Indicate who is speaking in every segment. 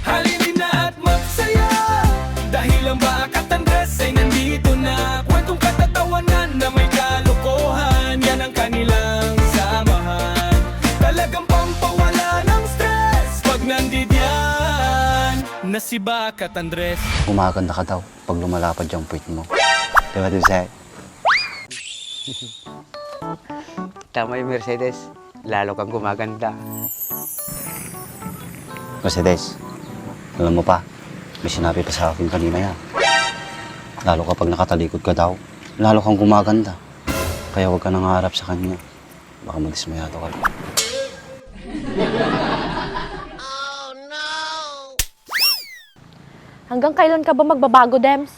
Speaker 1: Halinin na at magsaya dahil ang Bakat Andres ay nandito na. Kwentong katatawanan na may kalokohan, yan ang kanilang samahan. Talagang pampawala ng stress pag nandidyan na si Bakat Andres.
Speaker 2: Gumaganda ka daw pag lumalapad yung puwit mo. Diba, Dulce?
Speaker 3: Tama yung Mercedes, lalo kang gumaganda.
Speaker 2: Mercedes, alam mo pa, may sinabi pa sa akin kanina yan. Lalo kapag nakatalikod ka daw, lalo kang gumaganda. Kaya huwag ka nangarap sa kanya. Baka madismayado ka.
Speaker 4: Hanggang kailan ka ba magbabago, Dems?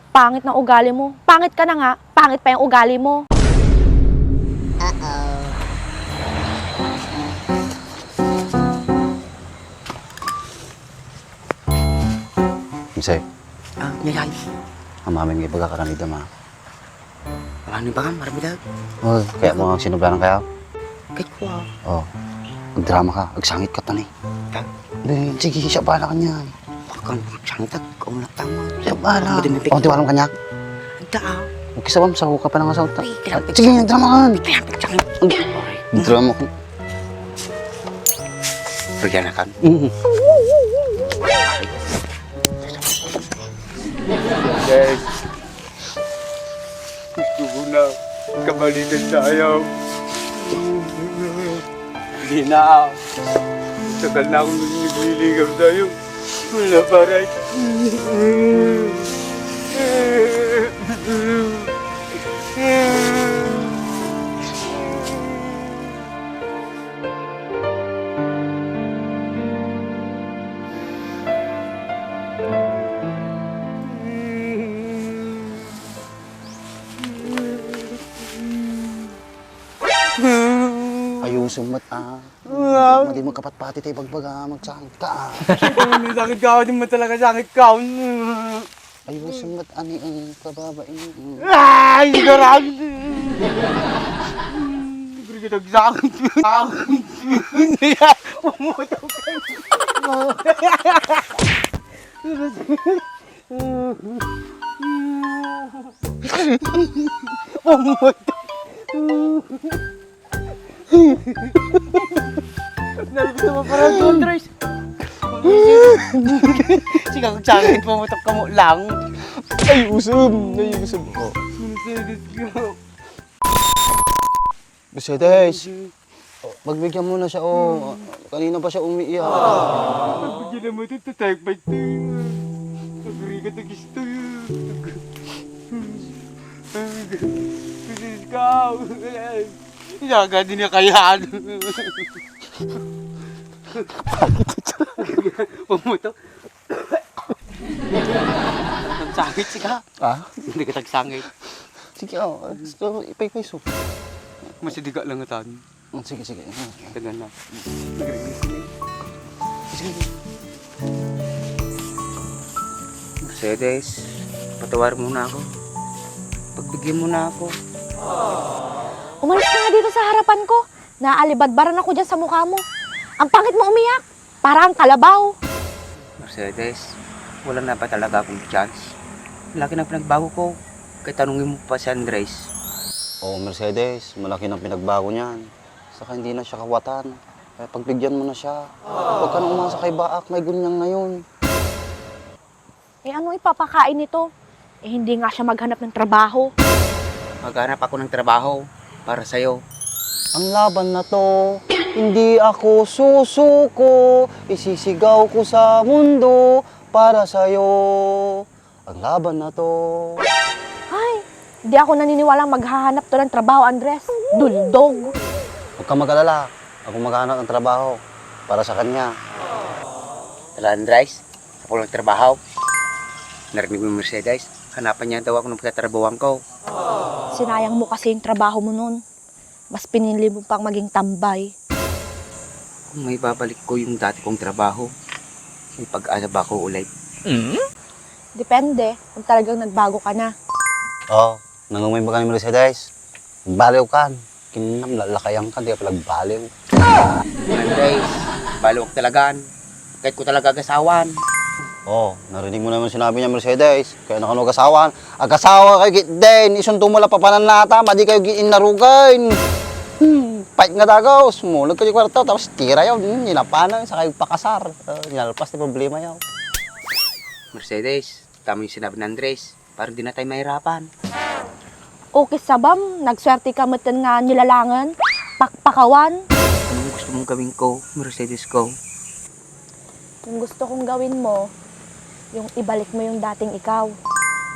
Speaker 4: Pangit ng ugali mo. Pangit ka na nga, pangit pa yung ugali mo.
Speaker 2: Misay,
Speaker 3: Nilay.
Speaker 2: ang mamin ngay pagkakaramid ma.
Speaker 3: Marami ba ka? Marami daw.
Speaker 2: Oh, kaya mo ang sinublanan kaya?
Speaker 3: Kahit ko
Speaker 2: Oh, magdrama ka, agsangit ka tanay.
Speaker 3: Ha?
Speaker 2: Sige, siya bahala ka niyan.
Speaker 3: Bakang sangtag, kung natama.
Speaker 2: Siya bahala.
Speaker 3: Madimipik.
Speaker 2: Oh, tiwalang kanya.
Speaker 3: Daaw.
Speaker 2: Huwag kisawam, saho ka pa ng asaw.
Speaker 3: Ay, kailangan
Speaker 2: Sige, drama ka.
Speaker 3: Kailangan sangit.
Speaker 2: Drama ka.
Speaker 3: Pergi kan.
Speaker 5: Guys, gusto ko na kabalikan tayo. Hindi na. Tagal na akong nagliligaw tayo. Wala pa rin.
Speaker 2: Ayusin mo't Madi mo kapatpati tayo pagbaga magsangit ka.
Speaker 5: May sakit ka ako, di mo talaga sakit ka.
Speaker 2: Ayusin mo't ani ang kababain.
Speaker 5: Ay, garang! Hindi kita sakit. Umuto ka. Nalito mo parang contras. Sige, kung sakit, pumutok ka mo lang.
Speaker 2: Ay, usum! Ay, usum ko. Mercedes! Magbigyan mo na siya, oh. Kanina pa siya umiiyak.
Speaker 5: Pagbigyan mo ito, tatayag pa ito. Pagri ka na gusto yun. Ikaw. Inaga din niya kayaan. Pumutok. Tagsangit siya.
Speaker 2: Ah?
Speaker 5: Hindi ka tagsangit.
Speaker 2: Sige, oh. So, ipay-payso.
Speaker 5: Masidiga lang atan.
Speaker 2: Sige, sige.
Speaker 5: Ganun na.
Speaker 3: Mercedes, patawarin mo na ako. Pagbigyan mo na ako.
Speaker 4: Umalis ka nga dito sa harapan ko. Naalibadbaran ako dyan sa mukha mo. Ang pangit mo umiyak. Parang kalabaw.
Speaker 3: Mercedes, wala na ba talaga akong chance? Laki na pinagbago ko. Kaya tanungin mo pa si Andres.
Speaker 2: Oh, Mercedes, malaki ng pinagbago niyan. Saka hindi na siya kawatan. Kaya pagbigyan mo na siya. Huwag ka nang umasa kay Baak, may gunyang ngayon.
Speaker 4: Eh ano ipapakain nito? Eh hindi nga siya maghanap ng trabaho.
Speaker 3: Maghanap ako ng trabaho para sa'yo.
Speaker 2: Ang laban na to, hindi ako susuko. Isisigaw ko sa mundo para sa'yo. Ang laban na to.
Speaker 4: Ay, hindi ako naniniwalang maghahanap to ng trabaho, Andres. Duldog.
Speaker 2: Huwag kang mag-alala. Ako maghanap ng trabaho para sa kanya.
Speaker 3: Tara, Andres, ako lang trabaho. Narinig mo yung Mercedes, hanapan niya daw ako ng pagtatrabawan ko.
Speaker 4: Sinayang mo kasi yung trabaho mo nun. Mas pinili mo pang maging tambay.
Speaker 3: Kung may babalik ko yung dati kong trabaho, may pag-asa ba ako ulit
Speaker 4: Depende kung talagang nagbago ka na.
Speaker 2: Oo, nangungay ba ka ni Mercedes? Baliw ka. Kinam, lalakayan ka, di ka palag baliw.
Speaker 3: Andres, balok talagaan. Kahit ko talaga agasawan.
Speaker 2: Oo, narinig mo naman sinabi niya Mercedes. Kaya na kano agasawan. Agasawa kayo git din. Isunto mo la papananata, madi kayo giin narugain. Pait nga dagaw, sumulag kayo kwarto, tapos tira yaw, nilapanan, sa kayo pakasar. Nilalpas na problema yaw.
Speaker 3: Mercedes, tama yung sinabi ni Andres. Para di na tayo mahirapan.
Speaker 4: Okay sabam, nagswerte ka matan nga nilalangan, pakpakawan.
Speaker 3: Anong gusto mong gawin ko, Mercedes ko?
Speaker 4: Yung gusto kong gawin mo, yung ibalik mo yung dating ikaw.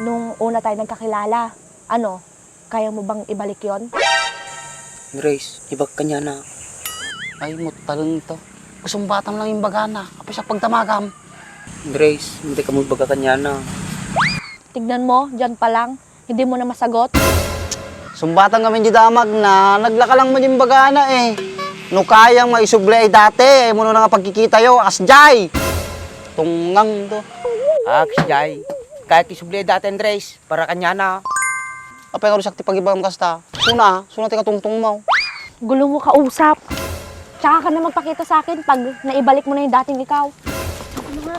Speaker 4: Nung una tayo nagkakilala, ano, kaya mo bang ibalik yon?
Speaker 3: Andres, ibag ka niya na.
Speaker 2: Ay, mutalon to. Gustong batang lang yung bagana. Kapag siya pagdamagam.
Speaker 3: Andres, hindi ka mo baga ka niya na.
Speaker 4: Tignan mo, dyan pa lang, hindi mo na masagot.
Speaker 2: Sumbatan kami di damag na, naglaka lang mo yung bagana eh. No kayang maisuble ay dati, mo na nga pagkikita yo, asjay. Tungang to.
Speaker 3: Jai. Kahit isubli dati, Andres, para kanya na.
Speaker 2: Apay nga rin sakti pag-ibang kasta. Suna tika tungtung mo.
Speaker 4: Gulo mo kausap. Tsaka ka na magpakita sa akin pag naibalik mo na yung dating ikaw. Ano nga?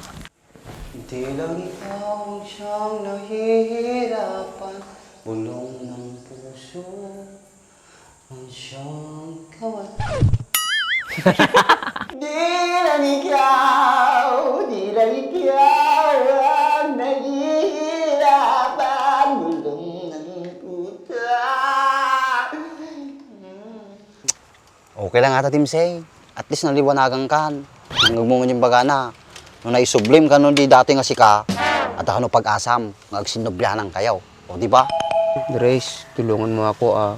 Speaker 2: Di lang ikaw ang siyang nahihirapan, bulong ng puso ang siyang kawan. Di lang ikaw ang nahihirapan, bulong ng puso. Okay lang ata, Tim Say. At least naliwanagan ka. Nangagmungan yung baga na. Nung naisublim ka nun di dati nga si ka, at ako pag-asam, nagsinubyanan kayo. O, di ba?
Speaker 3: Andres, tulungan mo ako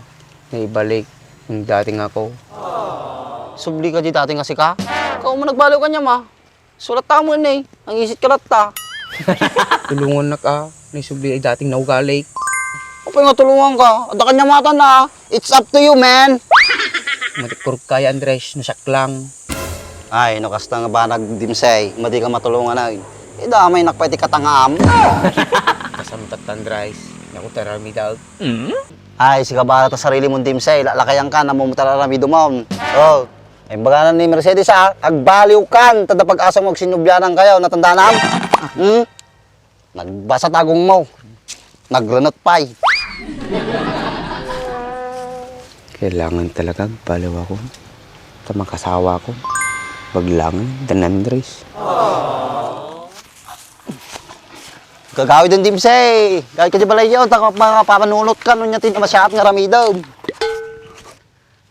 Speaker 3: na ibalik yung dating ako.
Speaker 2: Subli ka di dati nga si ka? Ikaw mo nagbaliw ka niya, ma. Sulat ta mo eh. Ang isit ka ta.
Speaker 3: Tulungan na ka, na isubli ay dating naugalik.
Speaker 2: O, nga tulungan ka. Ada kanya mata na. It's up to you, man.
Speaker 3: Matikur kaya, Andres, nasak lang.
Speaker 2: Ay, nakasta nga ba nagdimsay, madi ka matulungan na. Damay nakpati katangam.
Speaker 3: Kasamtat, Andres, naku tarami daw.
Speaker 2: Ay, si kabara ta sarili mong dimsay, lalakayan ka na mo tararami dumam. Oh, ay baga na ni Mercedes agbaliw kan, tada pag-asa mo sinubyanan kayo, natandanam. Nagbasa tagong mo. Nagrenot pay.
Speaker 3: Kailangan talaga baliw ako. Tamang kasawa ko. Baglangan, Dan Andres.
Speaker 2: Gagawin din dimsay. Gawin ka di balay yun, papanunot ka, nun yatin na masyat nga rami daw.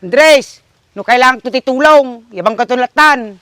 Speaker 3: Andres, no kailangan tutitulong, yabang katulatan.